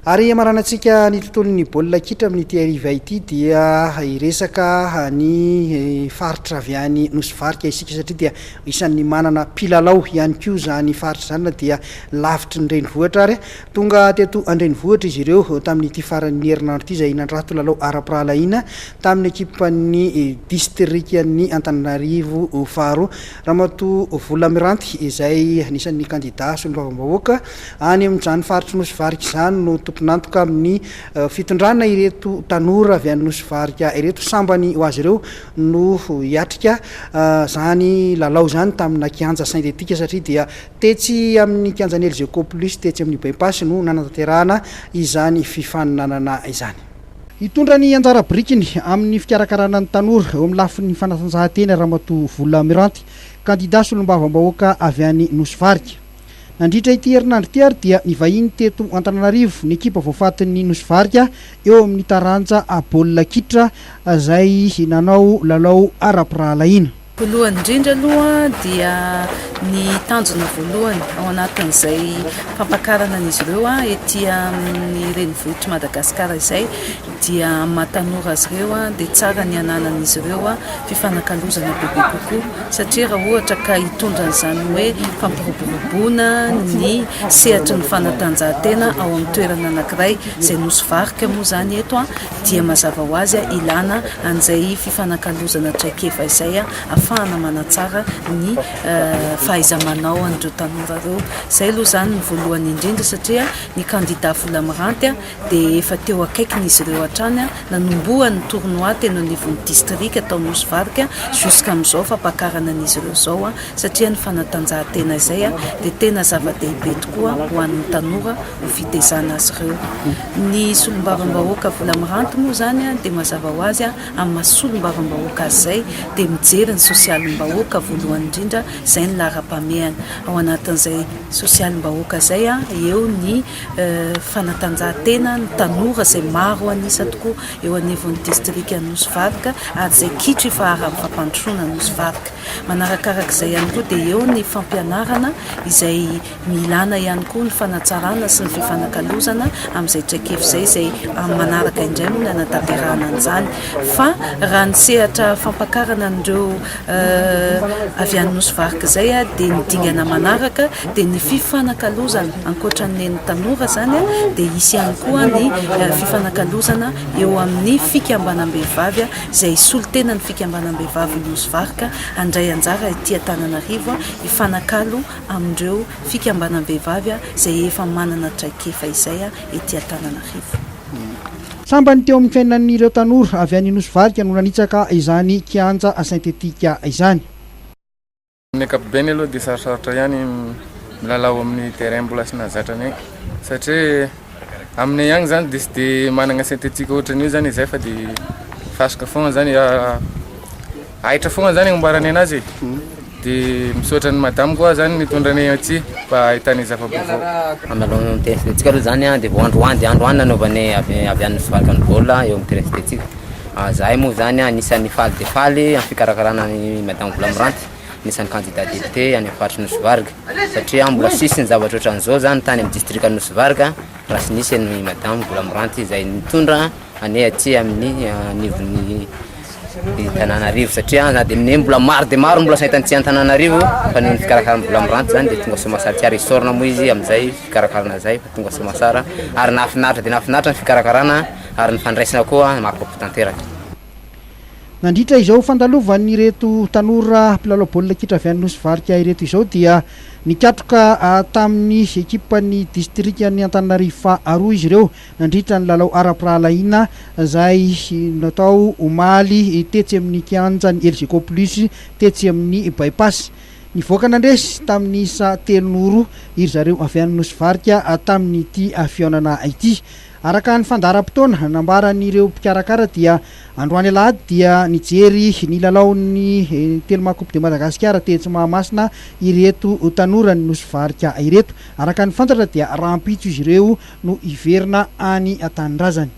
Ary hamaranantsika ny tontolon'ny baolina kitra amin'ity hariva ity dia hiresaka ny faritra avy any Nosy Varika isika satria dia isan'ny manana mpilalao ihany koa izany faritra izany na dia lavitry ny renivohitra ary. Tonga teto an-drenivohitra izy ireo tamin'ity faran'ny herinandro ity izay nandrato lalao ara-pirahalahiana tamin'ny ekipan'ny distrikan'ny Antananarivo faharoa. Ramatoa Vola Miranty izay anisan'ny kandida solombavambahoaka any amin'izany faritry Nosy Varika izany no tompon'antoka amin'ny fitondrana ireto tanora avy any Nosy Varika ireto. Sambany ho azy ireo no hiatrika izany lalao izany tamina kianja synthétique satria dia tetsy amin'ny kianjan'ny Elgeco Plus tetsy amin'ny By Pass no nanatanterahana izany fifaninanana izany. Hitondra ny anjara birikiny amin'ny fikarakarana ny tanora eo amin'ny lafiny fanatanjahantena Ramatoa Vola Miranty, kandida solombavambahoaka avy any Nosy Varika. Nandritra ity herinandro ity ary dia nivahiny teto Antananarivo ny ekipa voafatin'ny Nosy Varika eo amin'ny taranja baolina kitra izay nanao lalao ara-pirahalahiana. Voalohany indrindra aloha dia ny tanjona voalohany ao anatin'izay fampakarana an'izy ireo ety amin'ny renivohitr'i Madagasikara izay dia amin'ny maha tanora azy ireo dia tsara ny hananan'izy ireo fifanakalozana bebe kokoa satria raha ohatra ka hitondra an'izany hoe fampiroboroboana ny sehatry ny fanatanjahantena ao amin'ny toerana anankiray izay Nosy Varika moa izany eto dia mazava ho azy ilana an'izay fifanakalozana traikefa izay ahafahana manatsara ny fahaiza-manao an'ireo tanora ireo. Izay aloha izany ny voalohany indrindra satria ny kandida Vola Miranty dia efa teo akaikin'izy ireo hatrany nanombohany ny tournoi teny anivon'ny distrika tao Nosy Varika jusqu'amin'izao fampakarana an'izy ireo izao satria ny fanatanjahantena izay dia tena zava-dehibe tokoa ho an'ny tanora ho fitezana azy ireo. Ny solombavambahoaka Vola Miranty moa izany dia mazava ho azy amin'ny maha solombavambahoaka azy izay dia mijery ny sosialim-bahoaka voalohany indrindra, izay ny laharam-pahamehana. Ao anatin'izay sosialim-bahoaka izay eo ny fanatanjahantena, ny tanora izay maro an'isa tokoa eo anivon'ny distrikan'i Nosy Varika ary izay kitro ifaharan'ny fampandrosoana Nosy Varika. Manarakarak'izay ihany koa dia eo ny fampianarana izay Milana ihany koa ny fanatsarana sy ny fifanakalozana amin'izay traikefa izay, izay amin'ny manaraka indray moa ny hanatanterahana an'izany. Fa raha ny sehatra fampakarana an'ireo avy any Nosy Varika izay dia ny dingana manaraka dia ny fifanakalozana ankoatra ny nen'ny tanora izany dia hisy ihany koa ny fifanakalozana eo amin'ny fikambanam-behivavy izay hisolo tena ny fikambanam-behivavy Nosy Varika handray anjara ety Antananarivo hifanakalo amin'ireo fikambanam-behivavy izay efa manana traikefa izay ety Antananarivo. Sambany teo amin'ny fiainan'ireo tanora avy any Nosy Varika no nanitsaka izany kianja synthétique izany. Amin'ny ankapobeny aloha dia sarosarotra ihany milalao amin'ny terrain mbola tsy nahazatra anay satria aminay agny zany dia tsy dia managna synthétique ohatran'io zany izahay fa dia fasika foagna zany ahitra foagna zany agnamboaranay anazy e. Dia misaotra an'i madame koa zany nitondra anay aty mba ahitana zava-baovao. Amin'ny alalan'ny terrain synthétique aloha zany dia vao androany dia androany nanaovanay avy avy any Nosy Varika ny baolina eo amin'ny terrain synthétique. Zahay moa zany anisan'ny faly dia faly amin'ny fikarakarana an'i madame Vola Miranty, anisan'ny candidat député any amin'ny faritry Nosy Varika satria mbola tsisy ny zavatra ohatran'izao zany tany amin'ny distrikan'i Nosy Varika raha tsy nisy an'i madame Vola Miranty izay nitondra anay aty amin'ny anivon'ny Antananarivo satria na dia ny mbola maro dia maro mbola tsy nahita an'ity Antananarivo fa noho ny fikarakaran'ny Vola Miranty zany dia tonga soamasara tsy ary isaorana moa izy amin'izay fikarakarana izay fa tonga soamasara ary nahafinaritra dia nahafinaritra ny fikarakarana ary ny fandraisana koa mahafapo tanteraka. Nandritra izao fandalovan'ireto tanora mpilalao baolina kitra avy any Nosy Varika ireto izao dia nikatroka tamin'ny ekipan'ny distrikan'i Antananarivo faharoa izy ireo nandritra ny lalao ara-pirahalahiana izay natao omaly tetsy amin'ny kianjan'ny Elgeco Plus tetsy amin'ny By Pass. Nivoaka nandresy tamin'ny isa telo noho roa iry zareo avy any Nosy Varika tamin'ity fihaonana ity. Araka ny fandaharam-potoana nambaran'ireo mpikarakara dia androany alahady dia nijery ny lalaon'ny Telma Coupe de Madagascar tetsy Mahamasina ireto tanoran'ny Nosy Varika ireto. Araka ny fantatra dia rahampitso izy ireo no hiverina any an-tanindrazany.